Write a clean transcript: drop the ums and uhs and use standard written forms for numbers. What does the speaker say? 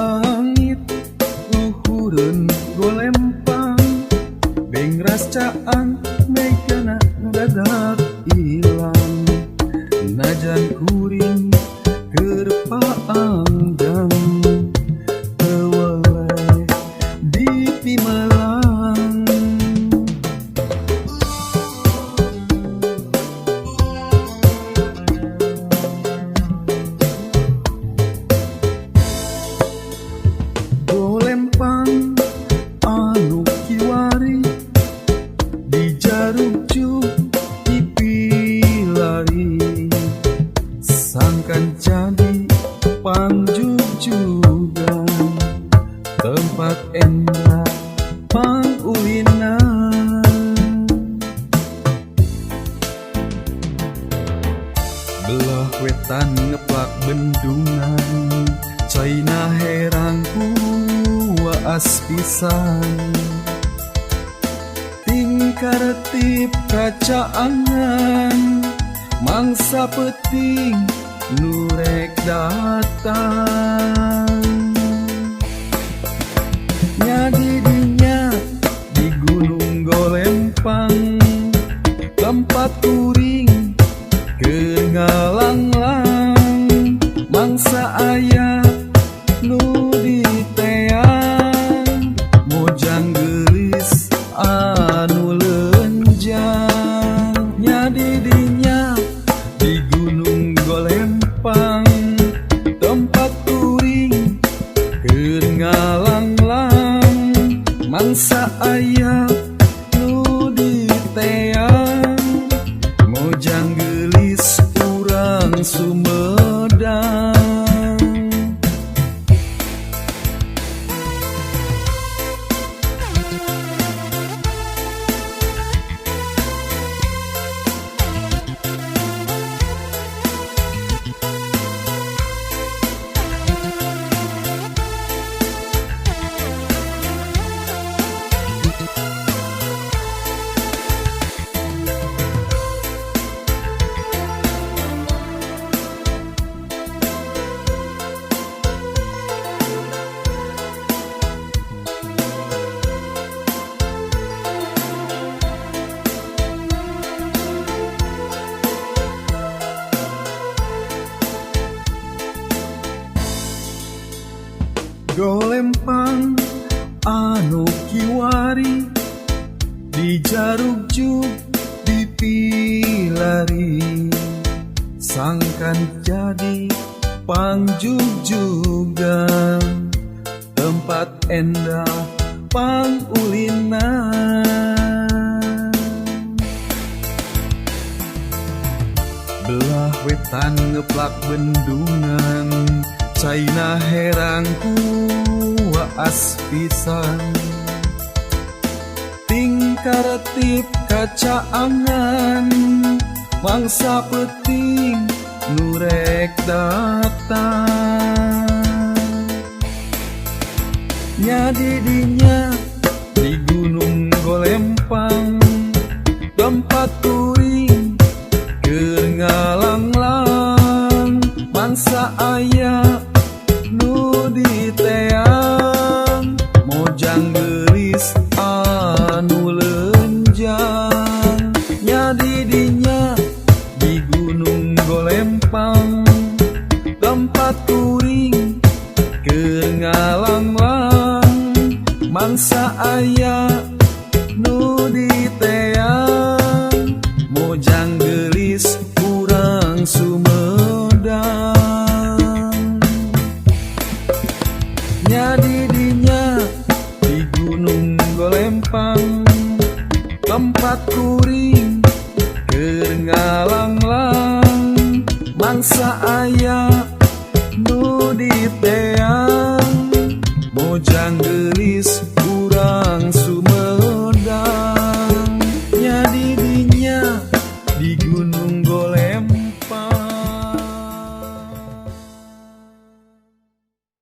Langit luhureun Golempang, bengras caang megana dadak ilang. Najan kuring keur paanggang, teu weleh dipimelang. Golempang anu kiwari di jarugju dipilari, sangkan jadi pangjugjugan tempat endah pangulinan. Belah wetan ngeplak bendungan, caina herang ku waas pisan. Tingkaretip kacaangan, mangsa peuting nu rek datang. Nya didinya di Gunung Golempang, tempat kuring keur ngalanglang, mangsa aya nu diteang mojang geulis anu lenjang. Nya didinya di Gunung Golempang, tempat kuring keur ngalanglang, mangsa aya nu diteang mojang geulis urang Sumedang. Golempang anu kiwari di jarugjug dipilari, sangkan jadi pangjugjugan tempat endah pangulinan. Belah wetan ngeplak bendungan, caina herang ku waas pisan. Tingkaretip kacaangan, mangsa peuting nu rek datang. Nya didinya di Gunung Golempang, tempat kuring keur ngalanglang, mangsa aya nu diteang mojang geulis anu lenjang. Nya didinya di Gunung Golempang, tempat kuring keur ngalanglang, mangsa aya nu diteang mojang geulis urang Sumedang. Nya didinya di Gunung Golempang, tempat kuring keur ngalanglang, mangsa aya nu diteang mojang geulis urang Sumedang.